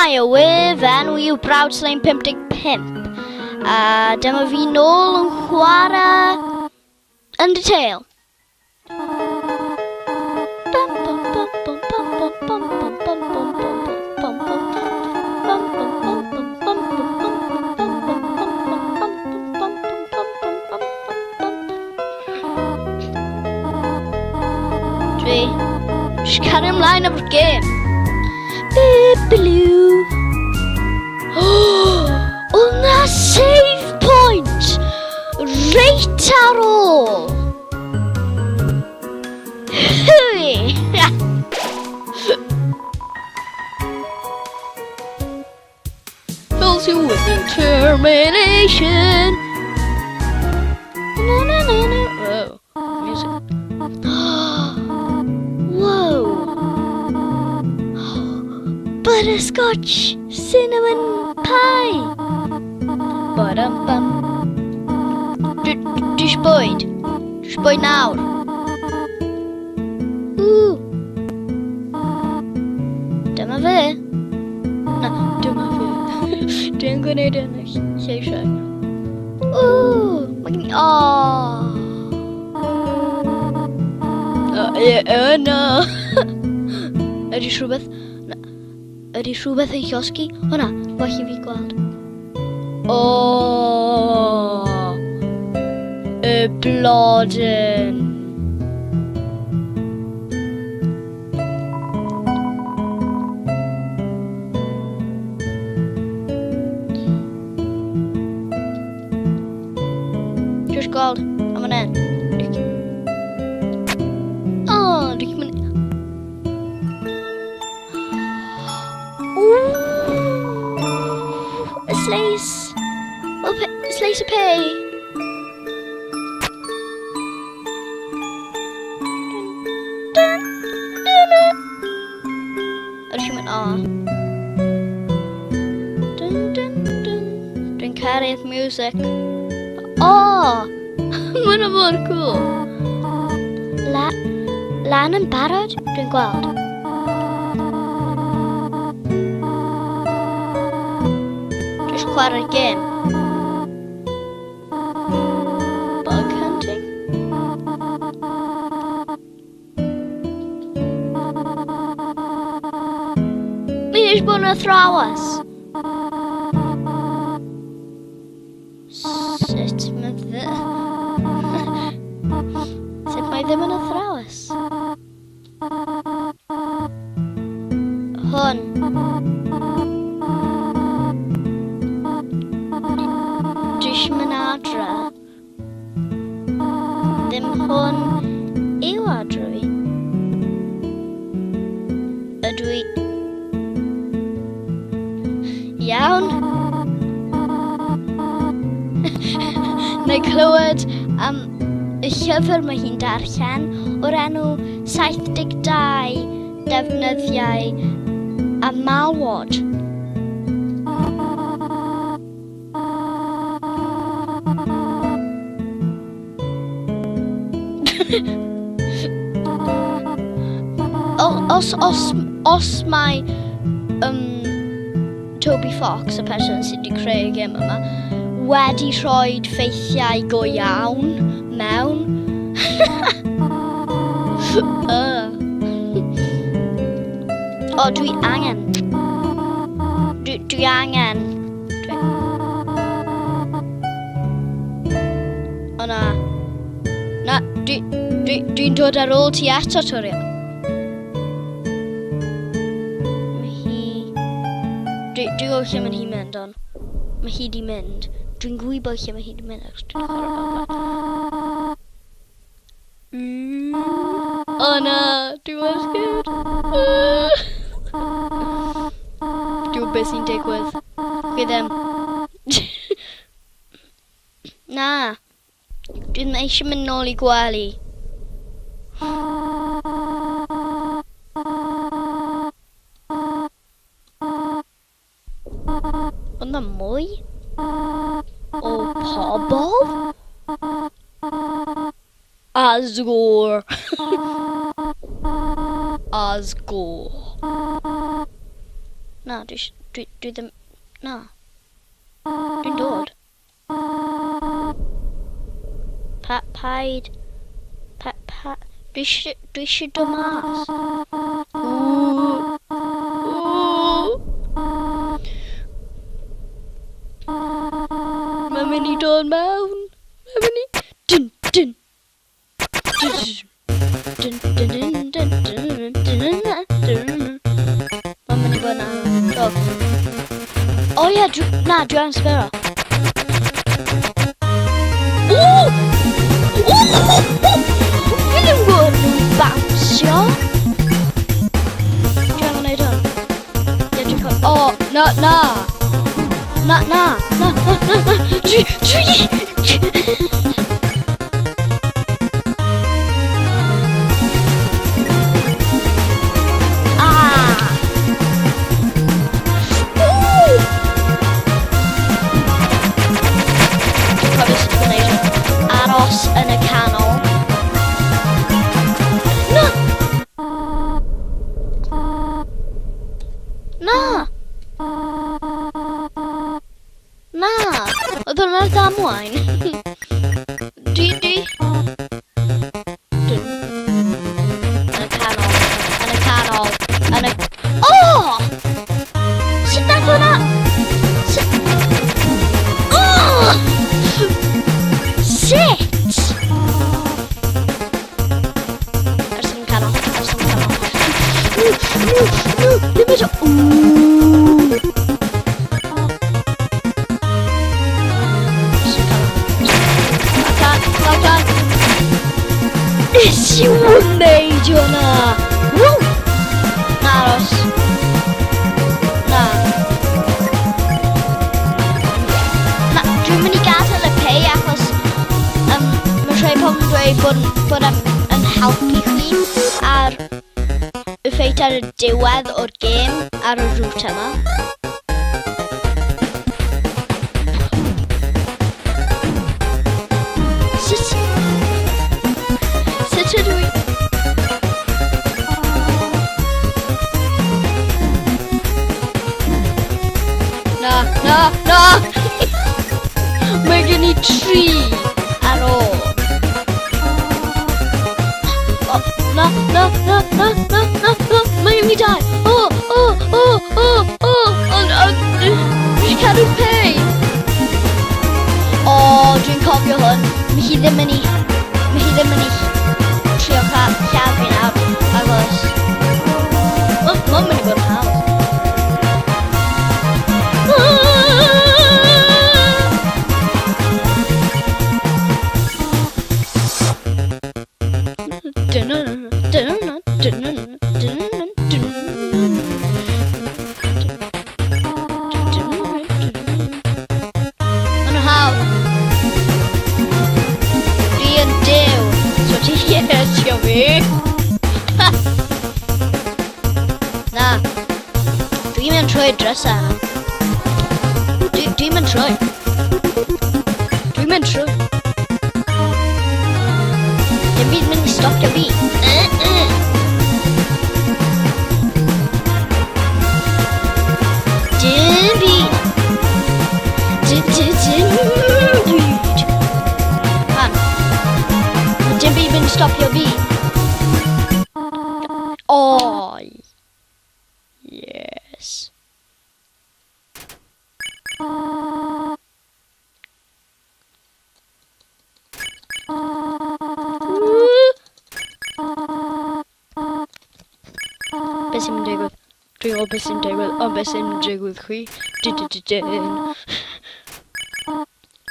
Shwmae, y wyf enw yw Brawd Slain 55. A dyma fi nôl yn chwarae Undertale. Dwi jyst cario ymlaen efo'r gêm. Bibliw. O na save point! Reit ar ôl! Hwy! Fills you with determination. Na, na, na, na. Whoa, music. Whoa. Butterscotch cinnamon pie. Ba-dum-bum. Dwi eisiau bwyd. Dwi eisiau bwyd nawr. Ww. Dyma fe. Na, dyma fe. Dwi'n gwneud yn y lleisiau. Ww, mae gen i... Oh. Ie, na. Ydy rhywbeth... Na. Ydy rhywbeth yn llosgi? O na, well i fi gweld. O! Y blodyn. Just gweld am yn en. O, dwi'n mynd... Ooh, a slice. Oh, a slice of pie. Dun, dun, dun, dun. Ydych chi'n mynd, o. Dun, dun, dun. Dwi'n caru'r music. O! Mae hwnna mor cool. La, lan yn barod? Dwi'n gweld. Dwi'n eisiau chwarae'r gêm. Bug hunting? Mi eisiau bod yn athrawes. Sut mae ddi... Sut mae ddim yn athrawes? Hwn. Dwi eisiau mynd adre. Ddim hwn yw adre fi. Ydw i... Iawn. Neu clywed am y llyfr mae hi'n darllen o'r enw 72 Defnyddiau a Malwod. O, os mae Toby Fox, y person sydd wedi creu y gêm yma, wedi rhoi ffeithiau go iawn mewn. O, dwi angen. Dwi angen. Dwi... O na. Na, dwi'n dwi dod ar ôl ti eto, Toriel. Mae hi... Dwi'n gwybod lle mae hi'n mynd, ond mae hi di mynd. Dwi'n gwybod lle mae hi di mynd, achos dwi'n chwarae fel blaen. O na, dwi'n mor scared. Dwi'n gwybod beth sy'n digwydd. Dwi ddim. Na. Dwi ddim eisiau mynd nôl i gwely. Ond na mwy o pobl? Asgore. Asgore. Na, dwi, dwi, dwi ddim... Na. Dwi'n dod. Pa, paid. Pa, pa, dwi eisiau, dwi eisiau dod mas. Ww. Ww. Mae'n mynd i dod mewn. Mae'n mynd i... Dyn, dyn. Dyn, dyn, dyn, dyn, dyn, dyn, dyn, dyn. Mae'n mynd i bod na. Do. O ie, dwi, na, dwi angen sbio. Ww! Ww! Fi ddim yn gwybod nhw'n bownsio. Dwi angen gwneud hwn. Ie, dwi'n cofio. O, na, na! Na, na, na, na, na, na! Dwi, dwi! Ah! Ww! Dwi'n cofio sut i gwneud hwn. Aros yn y canol. Na! Na! Na! Oedd hwnna'r damwain. Dwi, dwi... Dwi... Yn y canol. Yn y canol. Yn y... Oh! Sut nath hwnna? Sut... Oh! Sut? Aros yn y canol. Aros yn y canol. No, no, no! Ddim eto... Ooh! Aros yn y canol. Allan, allan! Nes i wneud hwnna! Woo! Na, aros. Na. Na, dwi'n mynd i gadael y pei achos mae rhai pobl yn dweud bod yn, yn helpu chi ar y ffeit ar y diwedd o'r gêm ar y route yma. Sut ydw i... Na, na, na! Mae gen i 3 ar ôl. O, na, na, na, na, na, na, na, mae gen i 2. O, o, o, o, o, ond, ond, dwi'n cadw'r pei. O, dwi'n cofio hwn. Mae hi ddim yn i trio lladd fi nawr, achos... Mae'n mynd i bod yn hawdd. Ah! Dun, dun, dun, dun, dun, dun, dun. Mae'n hawdd. Dwi yn Duw, so ti hyrtio fi. Na. Dwi'n mynd trwy drysau. Dwi'n mynd trwy. Dwi'n mynd trwy. Dim byd mynd i stopio fi. Dim byd. Dim, dim, dim byd. Man. Dim byd mynd i stopio fi. Oh, yes. Woo! Beth sy'n mynd digwydd? Dwi'n gwybod beth sy'n digwydd, ond beth sy'n digwydd chwi? Dyn, dyn, dyn, dyn.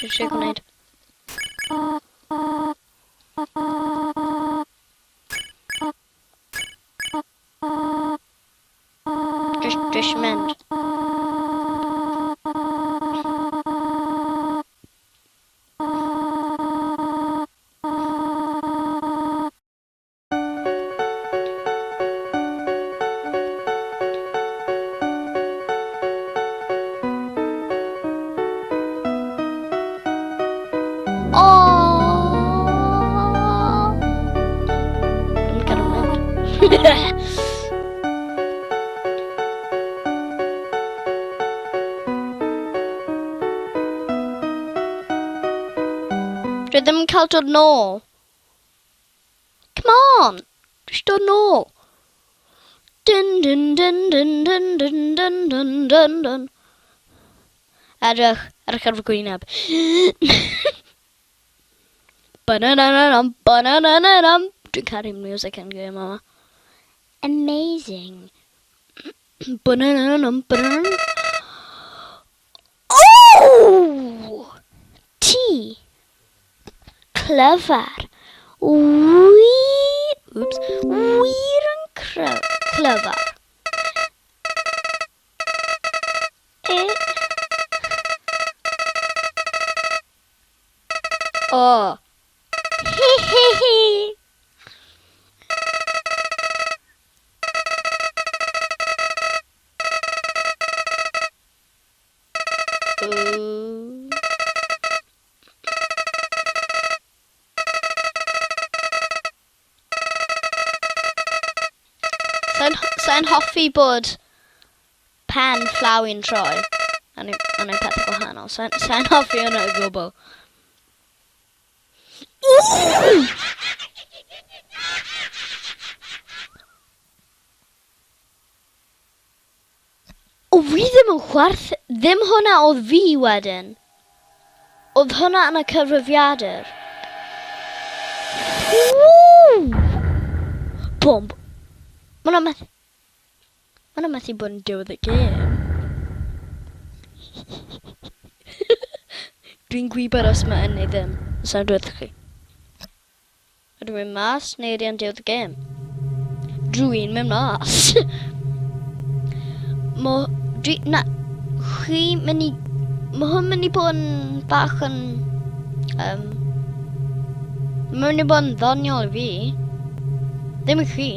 Dwi'n eisiau gwneud. Dwi eisiau mynd. Oh! Dwi'n cadw mynd. Dwi ddim yn cael dod nôl. Come on! Dwi eisiau dod nôl. Dun dun dun dun dun dun dun dun dun dun. Edrych, edrych ar fy gwyneb. Ba-na-na-na-nam, ba-na-na-na-nam. Dwi'n caru music yn gêm yma. Amazing. Ba-na-na-nam, ba-na-na. Oh! Ti! Clyfar. Wir... Oops. Wir yn clyfar. E... O. He he he. Ooh. Sa'n hoffi bod pen Flowey'n troi yn ei pethau gwahanol. Sa'n hoffi hwnna o gwbl. Ooh! O, fi ddim yn chwerth... Ddim hwnna oedd fi wedyn. Oedd hwnna yn y cyfrifiadur. Woo! Bwm. Mae hwnna methu bod yn diwedd y gêm. Dwi'n gwybod os mae yn neu ddim. Sa'n dweud chi. Ydw i'n mynd mas neu ydy yn diwedd y gêm? Dwi'n mynd mas. Mo, dwi, na, chi mynd i... Mae hwn mynd i bod yn bach yn... Mae'n mynd i bod yn ddoniol i fi. Ddim i chi.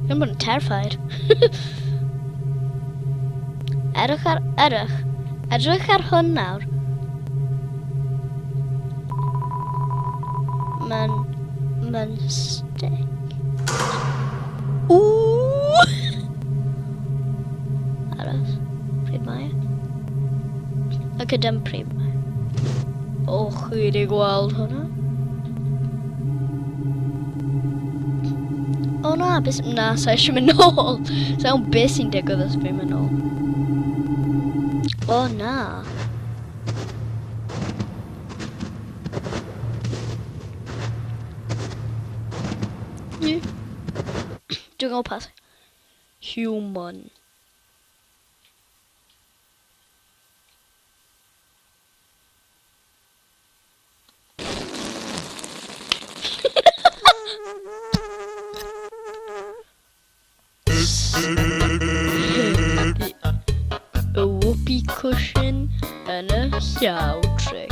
Dwi'n bod yn terrified. Edrych ar... Edrych. Edrych ar hwn nawr. Mae'n stick. Ooh! Aros. Pryd mae e? Ok, dim pryd mae. O, chi wedi gweld hwnna? O na, beth... Na, sa eisiau mynd nôl. Sa i'n beth sy'n digwydd os fi'n mynd nôl. O na. Dwi'n gwybod pas. Human. Y whoopee cushion yn y llaw trick.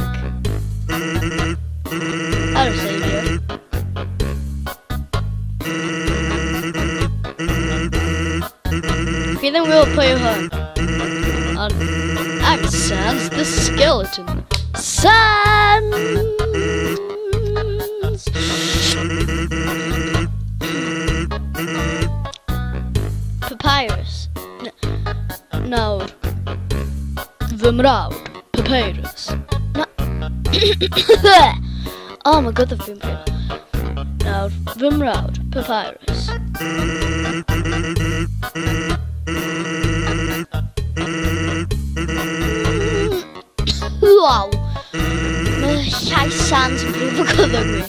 Ar y seidio. Fi ddim yn gwybod pwy yw hwn. Ond I'm Sans the Skeleton. Sans! Papyrus. Nawr. Fy mrawd. Papyrus. Na. Oh my God, fi'n brifo. Nawr, fy mrawd. Papyrus. Wow! Mae llais Sans yn brifo gwddwg fi.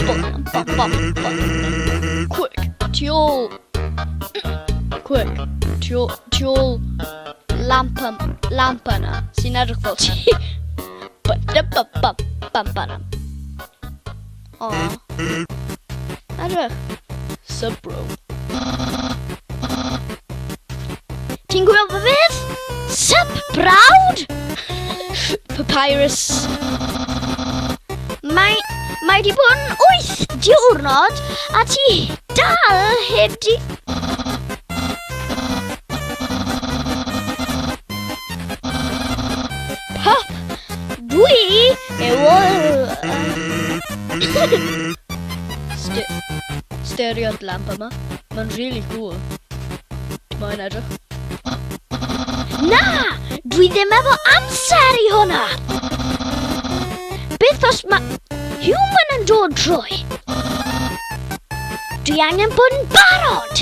Bum, bum, bum, bum. Quick, tu ôl. Quick, tu ôl lamp, lamp yna, sy'n edrych fel ti. Ba, da, ba, ba, bam, ba, dam. O. Edrych. Sup, bro. Ti'n gwybod fy beth? Sup, brawd? Papyrus. Mae di bod yn 8 diwrnod a ti dal heb di... Pop! Dwi yw... Stereo lamp yma. Mae'n really cool. Mae'n edrych. Na! Dwi ddim efo amser i hwnna! Beth os mae human yn dod trwy? Dwi angen bod yn barod!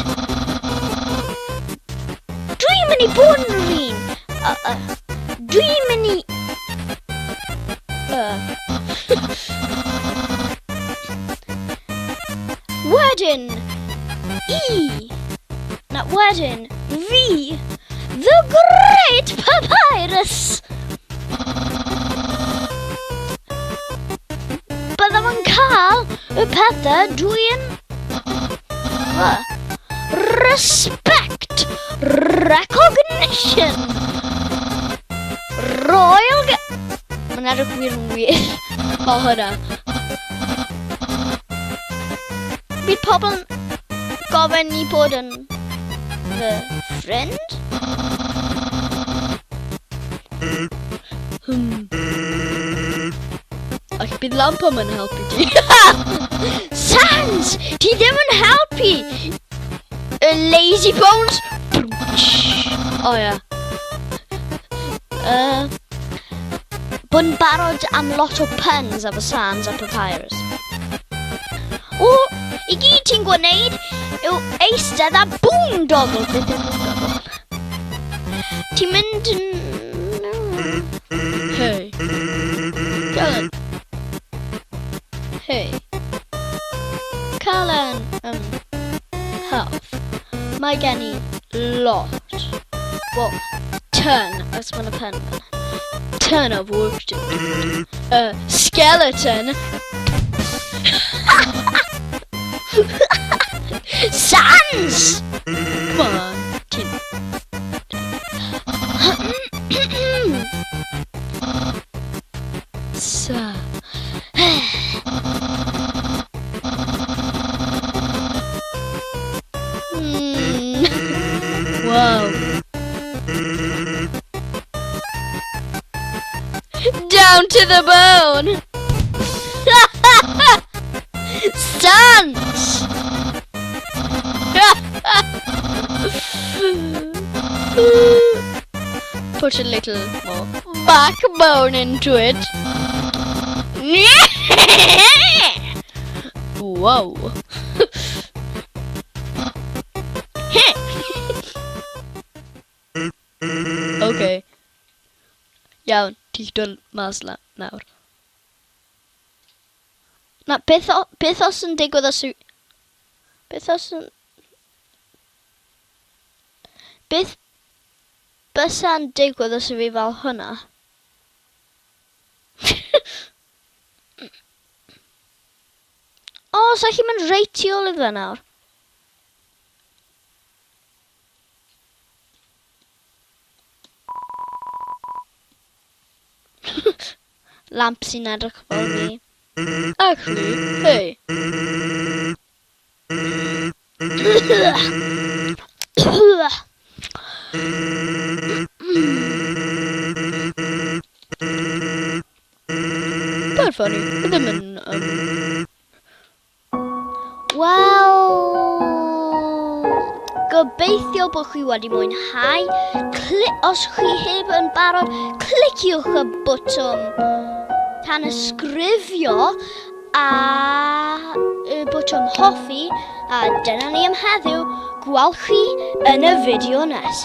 Dwi'n mynd i bod yn rhan. Dwi'n mynd i... Wedyn, E. Na, wedyn, V. The Great Papyrus! Byddaf yn cael y pethau dwi'n... Respect! Recognition! Royal... Mae'n edrych wir yn wir. O, hwnna. Bydd pobl yn gofyn i bod yn fy ffrind? Ac bydd lamp yma'n helpu ti. Sans! Ti ddim yn helpu! Y lazy bones! O oh, ia. Bod yn barod am lot o puns efo Sans a Papyrus. O, i gyd ti'n gwneud yw eistedd a boondoggle. Beth yw boondoggle? Ti'n mynd yn... Hey. Calan. Hey. Calan. Health. Mae gen i lot. Well, ton. Os mae'n y pen. Ton of work to do. Skeleton. Sans! Come on. Ti'n... Sa. Wow. Down to the bone! Sans! Put a little more backbone into it. Whoa. Okay. Iawn, ti'n dod mas la nawr. Na, beth, o, beth os yn digwydd os yw... Beth os yn... Beth bysa'n digwydd os yw fi fel hwnna? O, so chi'n mynd reit tu ôl iddo fe nawr? Lamp sy'n edrych fel fi. Actually, hey. Quite funny. Ddim yn... Wel... Gobeithio bod chi wedi mwynhau. Cli os chi heb yn barod, cliciwch y botwm tanysgrifio a y botwm hoffi. A dyna ni am heddiw. Gweld chi yn y fideo nesaf.